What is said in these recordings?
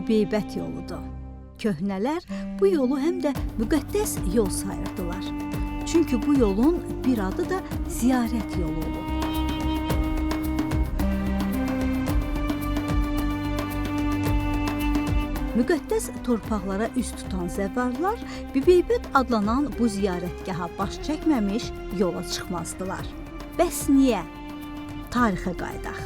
Bibiheybət yoludur. Köhnələr bu yolu həm də müqəddəs yol sayırdılar. Çünki bu yolun bir adı da ziyarət yolu olub. Müqəddəs torpaqlara üz tutan zəvvarlar Bibiheybət adlanan bu ziyarətgaha baş çəkməmiş yola çıxmazdılar. Bəs niyə? Tarixə qayıdaq.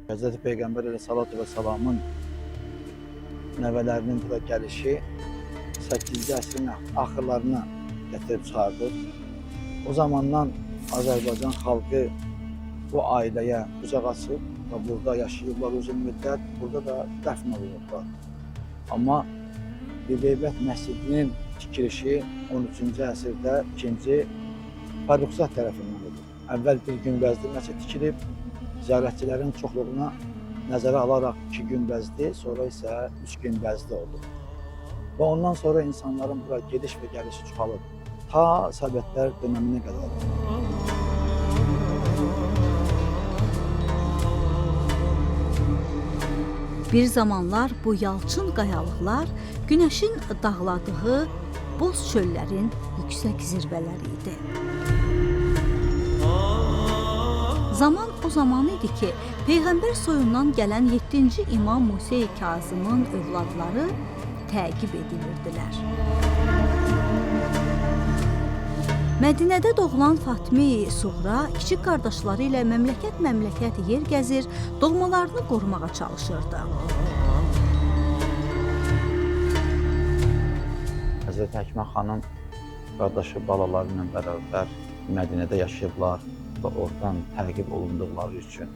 Həzrəti Peyğəmbər əleyhissalatu vesselamın nəvələrinin bura gəlişi 8-ci əsrin axırlarına gətirib çıxardır. O zamandan Azərbaycan xalqı bu ailəyə qucaq açıb və burada yaşayıblar uzun müddət, burada da dəfn olunublar. Amma Bibiheybət məscidinin tikilişi 13-cü əsrdə 2-ci Fərruxzad tərəfindən olub. Əvvəl bir günbəzli məscid tikilib, ziyarətçilərin çoxluğuna nəzərə alaraq 2 günbəzli, sonra isə 3 günbəzli oldu. Və ondan sonra insanların bura gediş və gəlişi çoxalıb. Ta Sovetlər dönəminə qədər. Bir zamanlar bu yalçın qayalıqlar günəşin dağladığı boz çöllərin yüksək zirvələri idi. Zaman o zaman idi ki, Peyğəmbər soyundan gələn 7-ci İmam Musa Kazımın övladları təqib edilirdilər. Mədinədə doğulan Fatime Suğra kiçik qardaşları ilə məmləkət-məmləkət yer gəzir, doğmalarını qorumağa çalışırdı. Həzrəti Həkimə xanım qardaşı balaları ilə bərabər Mədinədə yaşayıblar və oradan təqib olunduqları üçün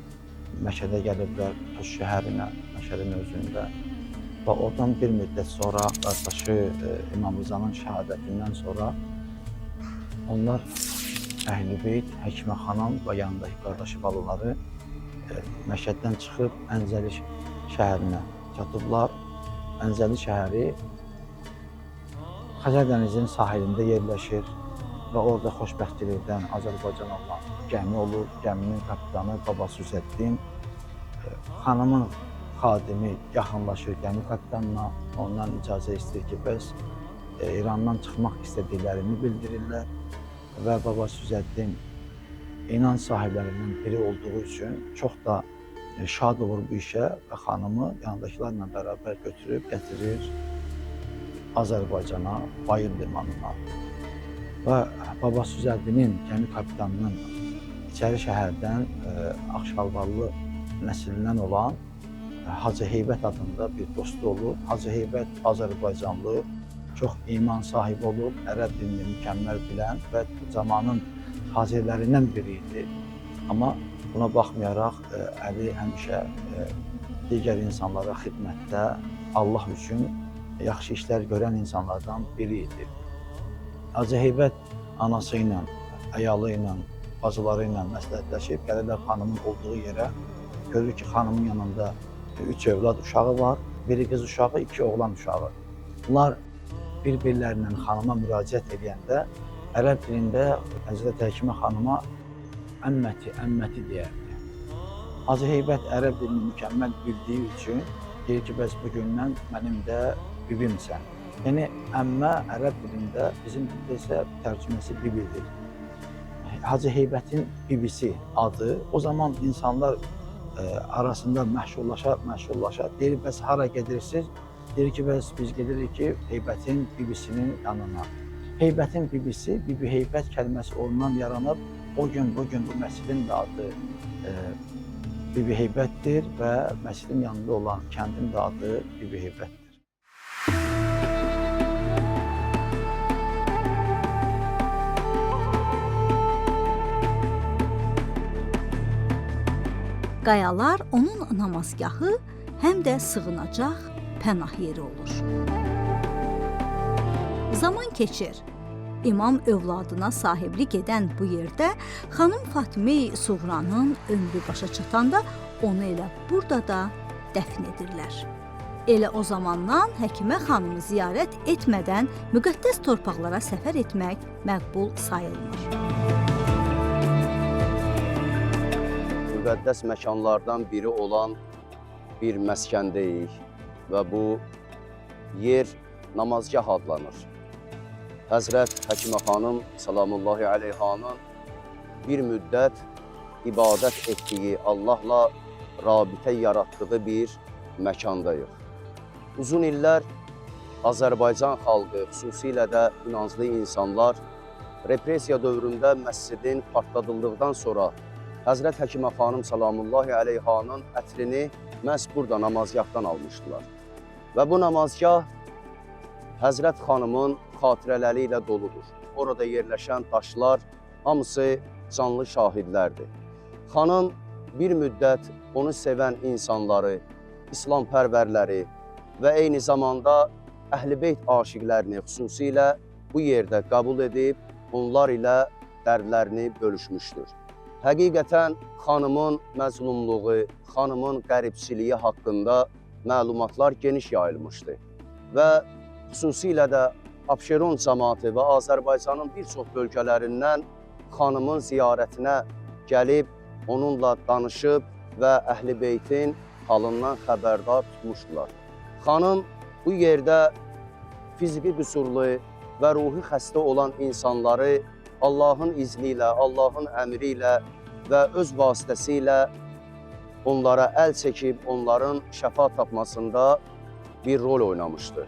Məşədə gəliblər, Tus şəhərinə, Məşədin özündə və oradan bir müddət sonra qardaşı İmam Rızanın şəhadətindən sonra onlar Əhl-i Beyt, Həkimə xanım və yanındakı qardaşı balaları Məşəddən çıxıb Ənzəli şəhərinə çatıblar. Ənzəli şəhəri Xəzər dənizinin sahilində yerləşir və orada xoşbəxtçilikdən Azərbaycana olan gəmi olur. Gəminin kapitanı babası Üzəddin, xanımın xadimi yaxınlaşır gəmi kapitanına, ondan icazə istəyir ki, bəs İrandan çıxmaq istədiklərini bildirirlər və babası Üzəddin inanc sahiblərindən biri olduğu üçün çox da şad olur bu işə və xanımı yanındakılarla bərabər götürüb gətirir Azərbaycana, Bayır limanına. Və babası Üzəddinin, gəmi kapitanının içəri şəhərdən Ağşalvarlı nəslindən olan Hacı Heybət adında bir dostu olur. Hacı Heybət Azərbaycanlı, çox iman sahibi olub, ərəb dilini mükəmməl bilən və zamanın tacirlərindən biri idi. Amma buna baxmayaraq əli həmişə digər insanlara xidmətdə Allah üçün yaxşı işlər görən insanlardan biri idi. Hacı Heybət anası ilə, əyalı ilə, bacıları ilə məsləhətləşib gəlirlər xanımın olduğu yerə. Görür ki, xanımın yanında 3 övlad uşağı var. Biri qız uşağı, 2 oğlan uşağı. Bunlar bir-birlərindən xanıma müraciət edəndə ərəb dilində Həzrəti Həkimə xanıma əmməti, əmməti deyərdi. Hacı Heybət ərəb dilini mükəmməl bildiyi üçün deyir ki, bəs bugündən mənim də bibimsən. Yəni əmmə ərəb dilində, bizim dildə isə tərcüməsi bibidir. Hacı Heybətin bibisi adı o zaman insanlar arasında məşhurlaşa deyir, bəs hara gedirsiniz? Deyir ki, bəs biz gedirik ki, Heybətin bibisinin yanına. Heybətin bibisi, Bibi Heybət kəlməsi ondan yaranıb. O gün, bugün bu məscidin də adı Bibi Heybətdir və məscidin yanında olan kəndin də adı Bibi Heybətdir. Qayalar onun namazgahı, həm də sığınacaq, pənah yeri olur. Zaman keçir. İmam övladına sahiblik edən bu yerdə xanım Fatime Suğranın ömrü başa çatanda onu elə burada da dəfn edirlər. Elə o zamandan Həkimə xanımı ziyarət etmədən müqəddəs torpaqlara səfər etmək məqbul sayılmır. müqəddəs məkanlardan biri olan bir məskəndəyik və bu yer namazgah adlanır. Həzrət Həkimə xanım salamullahi əleyhanın bir müddət ibadət etdiyi, Allahla rabitə yaratdığı bir məkandayıq. Uzun illər Azərbaycan xalqı, xüsusilə də inanclı insanlar repressiya dövründə məscidin partladıldıqdan sonra Həzrət Həkimə xanım salamullahi əleyhanın ətrini məhz burada namazgahdan almışdılar. Və bu namazgah Həzrət xanımın xatirələri ilə doludur. Orada yerləşən daşlar hamısı canlı şahidlərdir. Xanım bir müddət onu sevən insanları, İslampərvərləri və eyni zamanda Əhl-i Beyt aşiqlərini xüsusilə bu yerdə qəbul edib, onlar ilə dərdlərini bölüşmüşdür. Həqiqətən xanımın məzlumluğu, xanımın qəribçiliyi haqqında məlumatlar geniş yayılmışdı. Və xüsusilə də Abşeron cəmaatı və Azərbaycanın bir çox bölgələrindən xanımın ziyarətinə gəlib, onunla danışıb və Əhl-i Beytin halından xəbərdar tutmuşdular. Xanım bu yerdə fiziki qüsurlu və ruhi xəstə olan insanları Allahın izni ilə, Allahın əmri ilə və öz vasitəsilə onlara əl çəkib, onların şəfa tapmasında bir rol oynamışdı.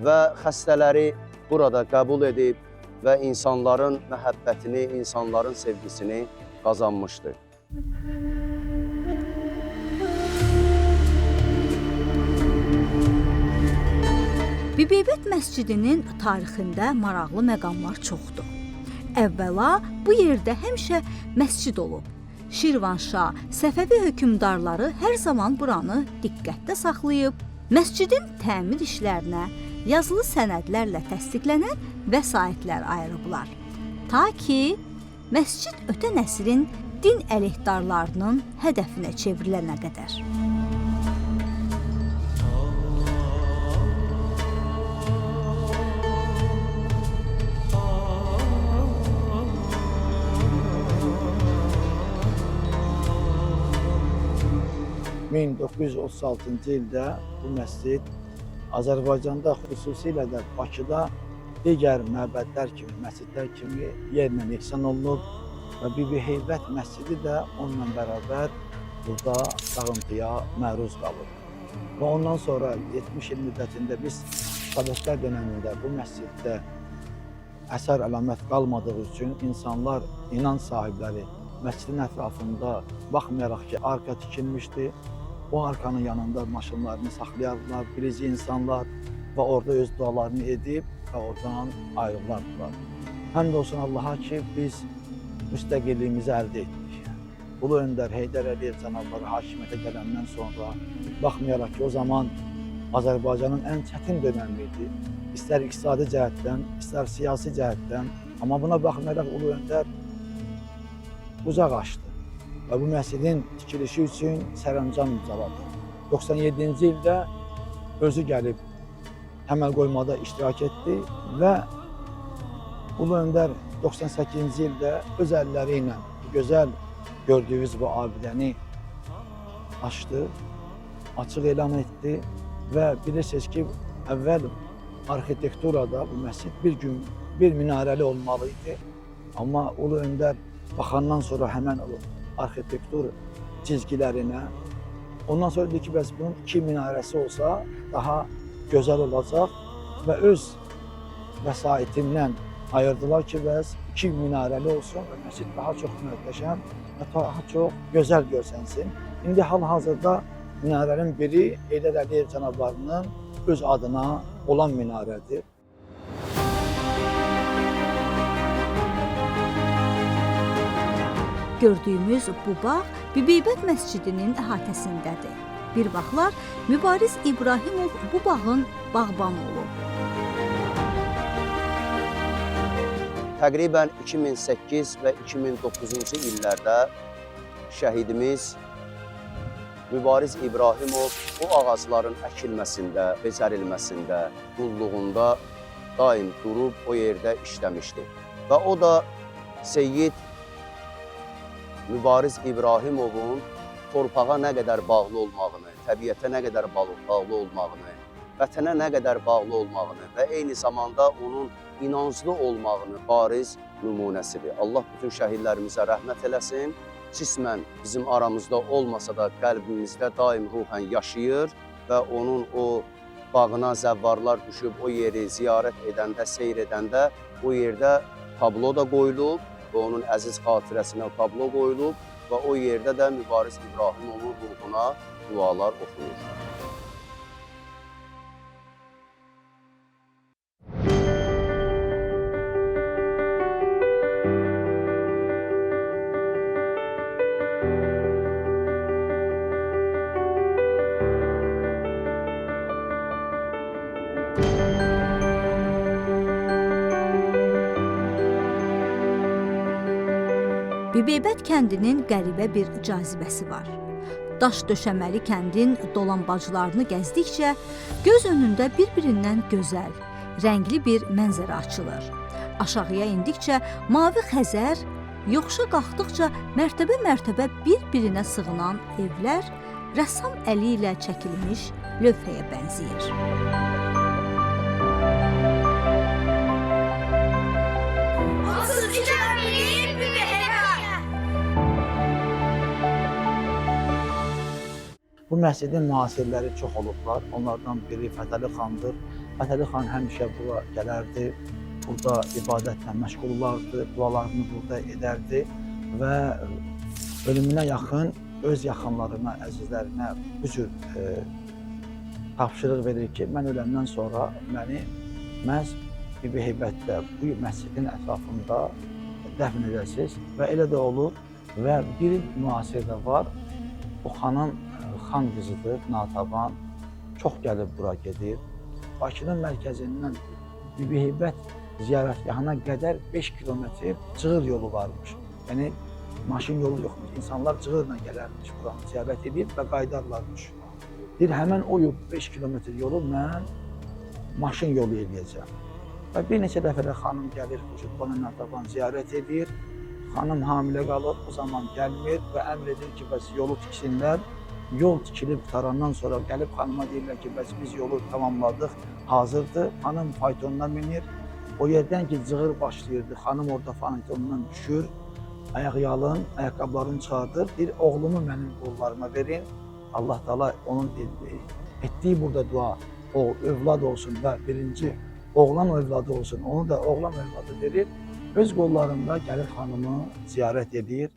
Və xəstələri burada qəbul edib və insanların məhəbbətini, insanların sevgisini qazanmışdı. Bibiheybət məscidinin tarixində maraqlı məqamlar çoxdur. Əvvəla bu yerdə həmişə məscid olub. Şirvanşah, Səfəvi hökmdarları hər zaman buranı diqqətdə saxlayıb, məscidin təmir işlərinə yazılı sənədlərlə təsdiqlənən vəsaitlər ayırıblar. Ta ki, məscid ötə nəslin din əleyhdarlarının hədəfinə çevrilənə qədər. ...1936-cı ildə bu məscid Azərbaycanda, xüsusilə də Bakıda digər məbədlər kimi, məscidlər kimi yerlə yeksan olunub və Bibiheybət məscidi də onunla bərabər burada dağıntıya məruz qalıb. Və ondan sonra 70 il müddətində biz Sovetlər dönəmində bu məsciddə əsər əlamət qalmadığı üçün insanlar, inanc sahibləri məscidin ətrafında baxmayaraq ki, arka tikilmişdi, o arkanın yanında maşınlarını saxlayardılar, bilici insanlar və orada öz dualarını edib və oradan ayrılardılar. Həmd olsun Allaha ki, biz müstəqilliyimizi əldə etdik. Ulu Öndər Heydər Əliyev cənabları hakimiyyətə gələndən sonra baxmayaraq ki, o zaman Azərbaycanın ən çətin dönəmi idi. İstər iqtisadi cəhətdən, istər siyasi cəhətdən, amma buna baxmayaraq Ulu Öndər qucaq açdı və bu məscidin tikilişi üçün sərəncam imzaladı. 97-ci ildə özü gəlib təməl qoymada iştirak etdi və Ulu Öndər 98-ci ildə öz əlləri ilə gözəl gördüyünüz bu abidəni açdı, açıq elan etdi və bilirsiniz ki, əvvəl arxitekturada bu məscid bir gün bir minarəli olmalı idi. Amma Ulu Öndər baxandan sonra həmən o arxitektur cizgilərinə, ondan sonra dedi ki, bəs bunun iki minarəsi olsa daha gözəl olacaq və öz vəsaitindən ayırdılar ki, bəs iki minarəli olsun və məscid daha çox möhtəşəm və daha çox gözəl görsənsin. İndi hal-hazırda minarənin biri Heydər Əliyev cənablarının öz adına olan minarədir. Gördüyümüz bu bağ Bibiheybət məscidinin əhatəsindədir. Bir vaxtlar Mübariz İbrahimov bu bağın bağbanı olub. Təqribən 2008 və 2009-cu illərdə şəhidimiz Mübariz İbrahimov o ağacların əkilməsində, becərilməsində, qulluğunda daim durub o yerdə işləmişdi. Və o da Seyid Mübariz İbrahimovun torpağa nə qədər bağlı olmağını, təbiətə nə qədər bağlı olmağını, vətənə nə qədər bağlı olmağını və eyni zamanda onun inanclı olmağını bariz nümunəsidir. Allah bütün şəhidlərimizə rəhmət eləsin. Cismən bizim aramızda olmasa da qəlbimizdə daim ruhən yaşayır və onun o bağına zəvvarlar düşüb o yeri ziyarət edəndə, seyr edəndə o yerdə tablo da qoyulub və onun əziz xatirəsinə tablo qoyulub və o yerdə də Mübariz İbrahimovun ruhuna dualar oxunur. Bibiheybət kəndinin qəribə bir cazibəsi var. Daş döşəməli kəndin dolanbaclarını gəzdikcə göz önündə bir-birindən gözəl, rəngli bir mənzərə açılır. Aşağıya indikcə mavi Xəzər, yoxuşa qalxdıqca mərtəbə-mərtəbə bir-birinə sığınan evlər rəssam əli ilə çəkilmiş lövhəyə bənzəyir. Bu məscidin müasirləri çox olublar. Onlardan biri Fətəli xandır. Fətəli xan həmişə bura gələrdi, burada ibadətlə məşğul olardı, dualarını burada edərdi və ölümünə yaxın öz yaxınlarına, əzizlərinə bu cür tapşırıq verir ki, mən öləndən sonra məni məhz Bibiheybətdə, bu məscidin ətrafında dəfn edəsiniz və elə də olur və bir müasir də var, o xanın xan qızıdır, Natavan, çox gəlib bura gedir. Bakının mərkəzindən Bibiheybət ziyarətgahına qədər 5 kilometr cığır yolu varmış. Yəni, maşın yolu yoxmuş. İnsanlar cığırla gələrmiş buranı ziyarət edib və qayıdarlarmış. Deyir, həmən o 5 kilometr yolu mən maşın yolu eləyəcəm. Və bir neçə dəfə də xanım gəlir, bana Natavan ziyarət edir. Xanım hamilə qalır, o zaman gəlmir və əmr edir ki, bəs yolu tiksinlər. Yol tikilib qurtarandan sonra gəlib xanıma deyirlər ki, bəs biz yolu tamamladıq, hazırdır. Xanım faytonuna minir. O yerdən ki, cığır başlayırdı, xanım orada faytonundan düşür, ayaq yalın, ayaqqabılarını çıxardır. Deyir, oğlumu mənim qollarıma verin. Allah Teala onun etdiyi burada dua, o övlad olsun və birinci oğlan övladı olsun, onu da oğlan övladı verir. Öz qollarında gəlir xanımı ziyarət edir.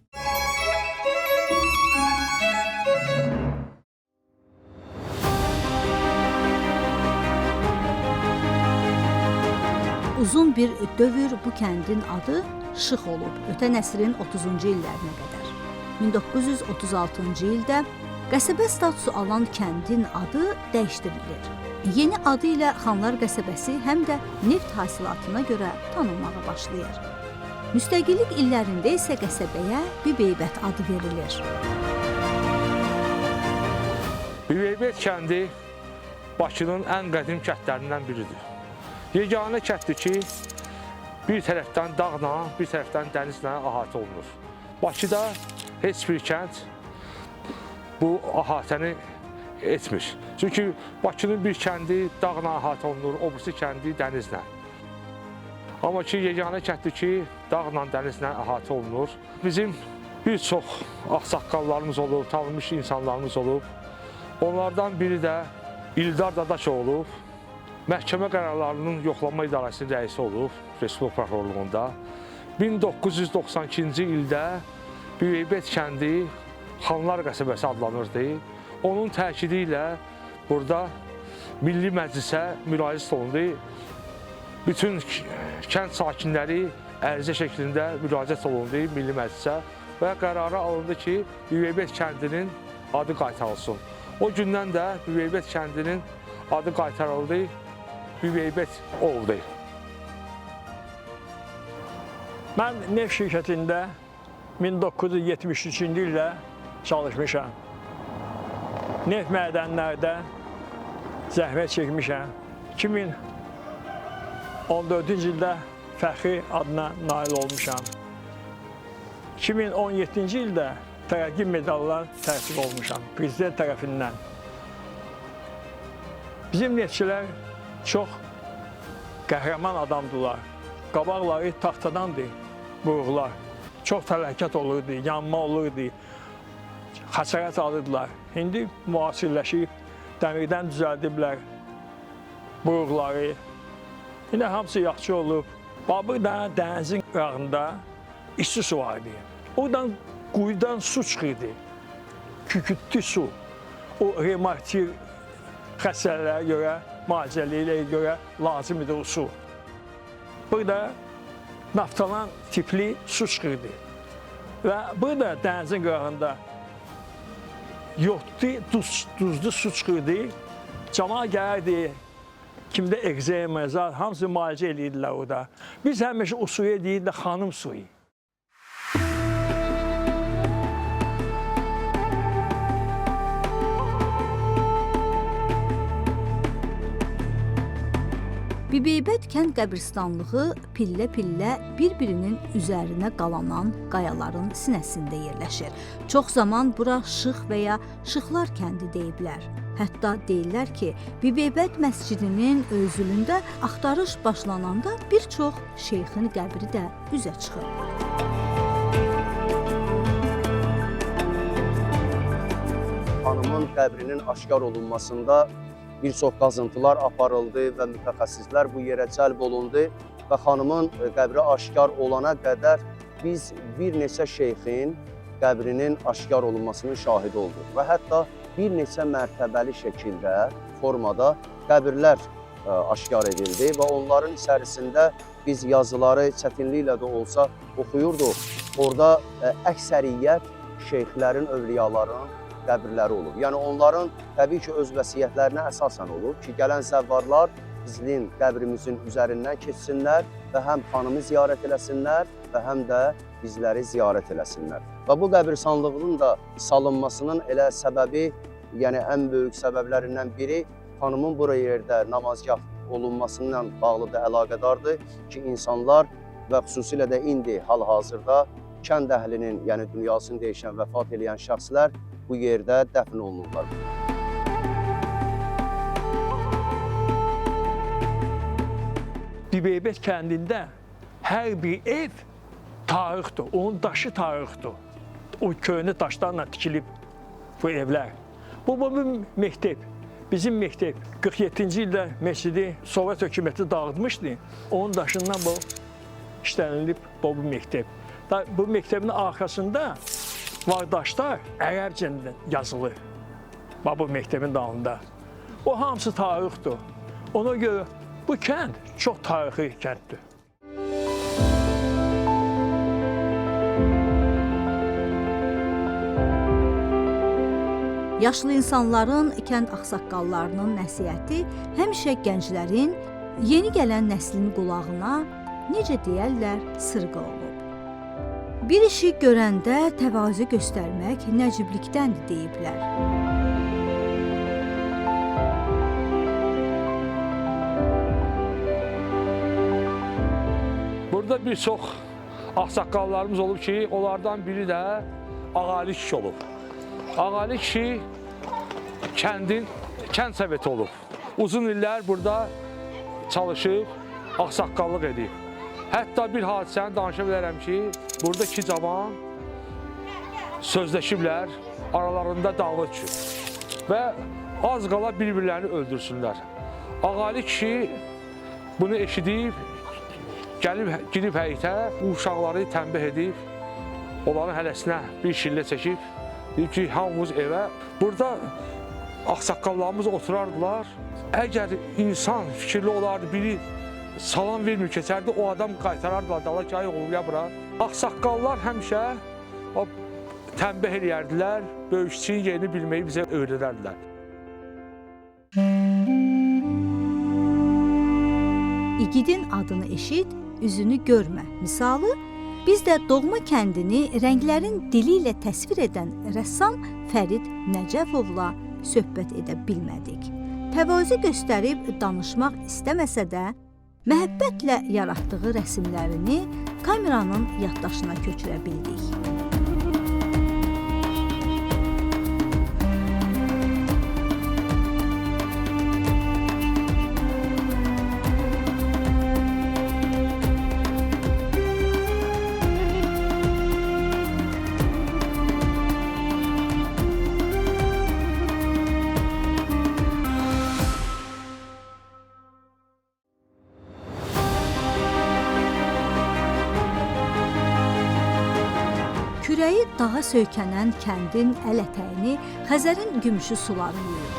Uzun bir dövr bu kəndin adı Şıx olub, ötən əsrin 30-cu illərinə qədər. 1936-cı ildə qəsəbə statusu alan kəndin adı dəyişdirilir. Yeni adı ilə Xanlar qəsəbəsi həm də neft hasilatına görə tanınmağa başlayır. Müstəqillik illərində isə qəsəbəyə Bibiheybət adı verilir. Bibiheybət kəndi Bakının ən qədim kəndlərindən biridir. Yeganə kənddir ki, bir tərəfdən dağla, bir tərəfdən dənizlə əhatə olunur. Bakıda heç bir kənd bu əhatəni etmir. Çünki Bakının bir kəndi dağla əhatə olunur, o birisi kəndi dənizlə. Amma ki, yeganə kənddir ki, dağla, dənizlə əhatə olunur. Bizim bir çox ağsaqqallarımız olub, tanınmış insanlarımız olub. Onlardan biri də İldar Dadaşov olub. Məhkəmə qərarlarının yoxlanma idarəsinin rəisi olub Respublika Prokurorluğunda. 1992-ci ildə Bibiheybət kəndi Xanlar qəsəbəsi adlanırdı. Onun təkidi ilə burada Milli Məclisə müraciət olundu. Bütün kənd sakinləri ərizə şəklində müraciət olundu Milli Məclisə və qərara alındı ki, Bibiheybət kəndinin adı qaytarılsın. O gündən də Bibiheybət kəndinin adı qaytarıldı, Bibiheybət oldu. Mən neft şirkətində 1973-cü ildə çalışmışam. Neft mədənlərdə zəhmət çəkmişəm. 2014-cü ildə fəxri adına nail olmuşam. 2017-ci ildə Tərəqqi medallar tərtib olmuşam prezident tərəfindən. Bizim neftçilər çox qəhrəman adamdılar. Qabaqları taxtadandır buruqlar. Çox fəlakət olurdu, yanma olurdu, xəsarət alırdılar. İndi müasirləşib, dəmirdən düzəldiblər buruqları. İndi hamısı yaxşı olub. Babır da dənizin qırağında isti su var idi. Oradan quyudan su çıxırdı. Kükürtlü su. O revmatik xəstələrə görə, müalicələrə görə lazım idi o su. Burada naftalan tipli su çıxırdı. Və burada dənizin qırağında yodlu, duzlu su çıxırdı. Camaat gəlirdi, kimdə ekzema, zat, hamısı müalicə eləyirdilər orada. Biz həmişə o suya deyirdilər xanım suyu. Bibiheybət kənd qəbirstanlığı pillə-pillə bir-birinin üzərinə qalanan qayaların sinəsində yerləşir. Çox zaman bura Şıx və ya Şıxlar kəndi deyiblər. Hətta deyirlər ki, Bibiheybət məscidinin özülündə axtarış başlananda bir çox şeyxin qəbri də üzə çıxıb. Xanımın qəbrinin aşkar olunmasında bir çox qazıntılar aparıldı və mütəxəssislər bu yerə cəlb olundu və xanımın qəbri aşkar olana qədər biz bir neçə şeyxin qəbrinin aşkar olunmasının şahidi olduq və hətta bir neçə mərtəbəli şəkildə, formada qəbirlər aşkar edildi və onların içərisində biz yazıları çətinliklə də olsa oxuyurduq. Orada əksəriyyət şeyxlərin, övliyaların qəbirləri olub. Yəni onların təbii ki, öz vəsiyyətlərinə əsasən olub ki, gələn zəvvarlar bizim qəbrimizin üzərindən keçsinlər və həm xanımı ziyarət eləsinlər və həm də bizləri ziyarət eləsinlər. Və bu qəbirstanlığının da salınmasının elə səbəbi, yəni ən böyük səbəblərindən biri xanımın bura yerdə namazgah olunmasıyla bağlı da əlaqədardır ki, insanlar və xüsusilə də indi hal-hazırda kənd əhlinin, yəni dünyasını dəyişən, vəfat eləyən şəxslər bu yerdə dəfn olunurlar. Bibiheybət kəndində hər bir ev tarixdir, onun daşı tarixdir. O köhnə daşlarla tikilib bu evlər. Bu bir məktəb, bizim məktəb. 47-ci ildə məscidi Sovet hökuməti dağıtmışdı. Onun daşından bu işlənilib bu məktəb. Bu məktəbin arxasında var daşlar ərəbcə yazılı. Bax bu məktəbin dalında. O hamısı tarixdir. Ona görə bu kənd çox tarixi kənddir. Yaşlı insanların, kənd ağsaqqallarının nəsihəti həmişə gənclərin, yeni gələn nəslin qulağına, necə deyərlər, sırğa olub. Bir işi görəndə təvazö göstərmək nəciblikdəndir deyiblər. Burada bir çox ağsaqqallarımız olub ki, onlardan biri də Ağali kişi olub. Ağali kişi kənd soveti olub. Uzun illər burada çalışıb, ağsaqqallıq edib. Hətta bir hadisəni danışa bilərəm ki, burada iki cavan sözləşiblər, aralarında dava düşüb və az qala bir-birlərini öldürsünlər. Ağali kişi bunu eşidib, gəlib, girib həyətə, bu uşaqları tənbih edib, onların hələsinə bir şillə çəkib, deyib ki, hamımız evə. Burada ağsaqqallarımız oturardılar. Əgər insan fikirli olardı, biri salam vermir, keçərdi, o adam qaytarardılar, dala ki, ay oğlum, gəl bura. Ağsaqqallar həmişə tənbih eləyərdilər, böyükçüyün yerini bilməyi bizə öyrədərdilər. İgidin adını eşit, üzünü görmə misalı, biz də doğma kəndini rənglərin dili ilə təsvir edən rəssam Fərid Nəcəfovla söhbət edə bilmədik. Təvazö göstərib danışmaq istəməsə də, məhəbbətlə yaratdığı rəsmlərini kameranın yaddaşına köçürə bildik. Dağa söykənən kəndin əl ətəyini Xəzərin gümüşü suları yuyur.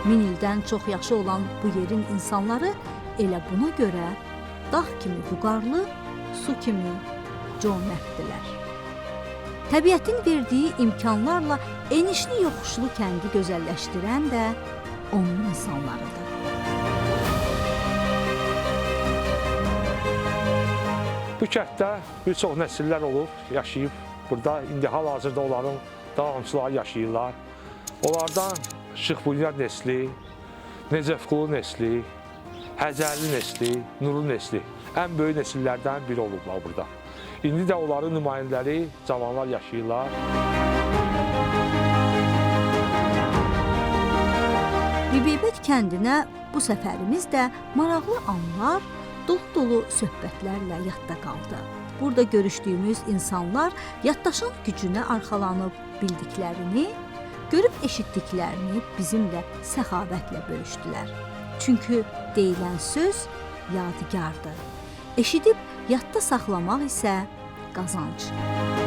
1000 ildən çox yaşı olan bu yerin insanları elə buna görə dağ kimi vüqarlı, su kimi cömərtdilər. Təbiətin verdiyi imkanlarla enişli yoxuşlu kəndi gözəlləşdirən də onun insanlarıdır. Bu kənddə bir çox nəsillər olub, yaşayıb burada. İndi hal-hazırda onların davamçıları yaşayırlar. Onlardan Şıx Bunyad nesli, Necəfqulu nesli, Həzərli nesli, Nuru nesli ən böyük nesillərdən biri olublar burada. İndi də onların nümayəndələri cavanlar yaşayırlar. Bibiheybət kəndinə bu səfərimiz də maraqlı anlar, dolu-dolu söhbətlərlə yadda qaldı. Burada görüşdüyümüz insanlar yaddaşın gücünə arxalanıb bildiklərini, görüb eşitdiklərini bizimlə səxavətlə bölüşdülər. Çünki deyilən söz yadigardır. Eşidib yadda saxlamaq isə qazanc.